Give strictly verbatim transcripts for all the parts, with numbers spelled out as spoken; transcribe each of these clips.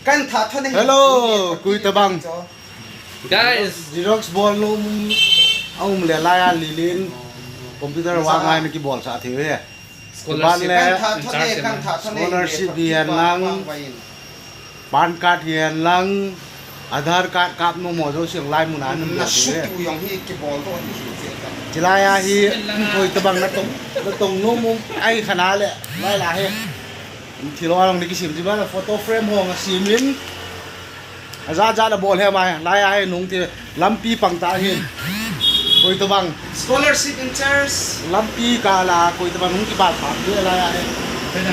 Kan tha thon e. Hello, koi tabang. Guys. Xerox bol nom a um le lai a lilin computer vang a na kibol sah thei e. Scholarship. Ban le kan tha thon e, kan tha thon e. Scholarship hi hen lang. Pan card hi hen lang. Aadhaar card kap nom mo jouse lai mun a na bol thei e. Chilai a hi koi tabang na tong, na tong nom um ai khana le lai la he. Thil ho jong ni kisim, chibana photo frame ho nga simin. Ajat jat a bol he mai, lai a hi nung ti lampi pang ta hin. Koi tabang. Scholarship in charge. Lampi kah la koi tabang nung kibol pha ti lai a hi.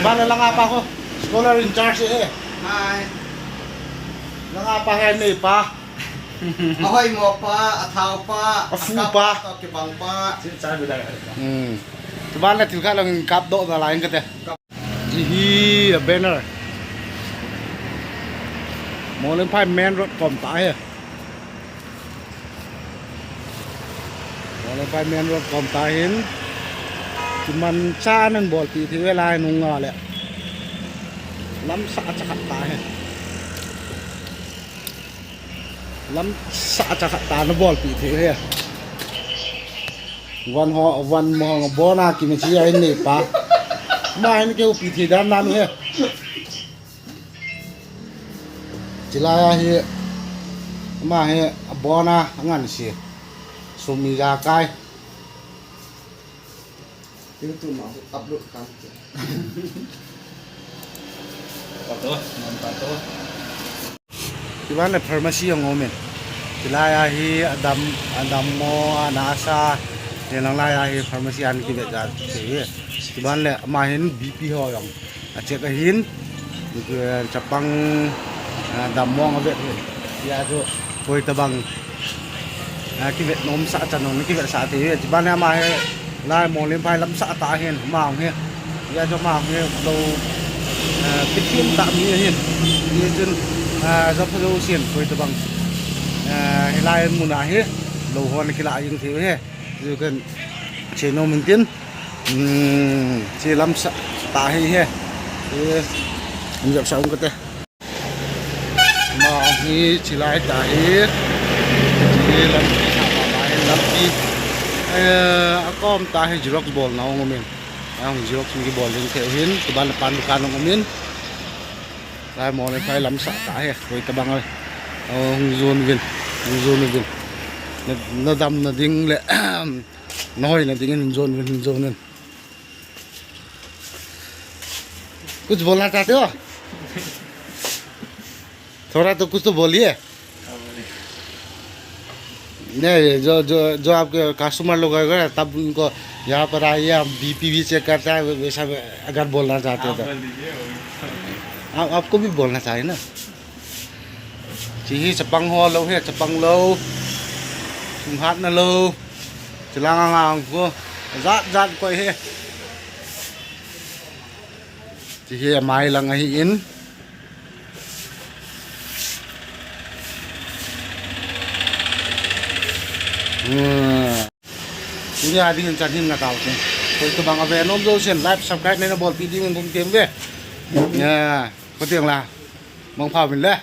Bana langa pa ho. Scholar in charge e. Hai. Langa pa he nei pa. Ahoi mo pa, athao pa, afu pa. Akap pa, kibang pa. Hmm. Chibana thil khat lang kap doh na lai kate. Hiche hi a banner. Mawlengphai main road kom ta hi. Mawlengphai main road kom ta hin. Kiman cha nan bolpi thei ve lai nung a le. Lamsah cha khat ta hi. Lamsah cha khat ta na bolpi thei hi. Van ho, van mo ho, bona kimechi a hin nei pa. Ama hin kihoupi thei dan nan u hi. Chilai a hi, ama hi, abona, angan si. Sum ijakai. YouTube ma upload kam. Pato, non pato. Chibana pharmacy jong um in. Chilai a hi adam, adam mo, ana asa, hilang lai a hi pharmacy a na kivet ja thei e. Chibana le ama hin B P ho jong a check ahin, eh, chapang, eh, adam mo jong avet ahin. Hijeh chun koi tabang, eh, kivet nomsah chan jong kivet sah thei e. Chibana ama hi Lai Mawlengphai lamsah ta hin, ama hi. Hijeh chun ama hi lou, eh, pithin ta mi ahin. Hijeh chun, eh, japha jousen koi tabang, eh, hilai mun a hi lou ho ana kila jing thei u hi. Hijeh chun che nom in tin, hmm, che lamsah ta hi hi. Eh, um japsah um kate. Ama hi chilai ta hi. Chi lampi sa pa pa hi lampi. Eh, akom ta hi Xerox bolna um in. Ahung Xerox mi kibol ding thei u hin, chibana pan dukan um in. Lai Mawlengphai lamsah ta hi, koi tabang a. Oh, hung jon uvin, hung jon uvin. Na, nadam na ding le, nahoina ding in hung jon uvin, hung jon uvin. कुछ बोलना चाहते हो? थोड़ा तो कुछ तो बोलिए। नहीं, जो, जो, जो आपके कस्टमर लोग आएगा ना, तब उनको यहाँ पर आइए, हम बीपी भी चेक करता है, वैसा अगर बोलना चाहते हो तो। आप बोल दीजिए, वो भी आप, आपको भी बोलना चाहिए ना। Chi hi chapang ho lou hi, chapang lou. Sum hatna lou. Chilang anga ang ko. Jat jat koi hi. Chi hi amai lang ahi in. Hmm. Tunia ding in chan hin nga tao te. Koi tabang ave nom jousen like, subscribe nei na bolpi ding in kum tem ve. Ya, ko tiang la. Mangpha uvin le.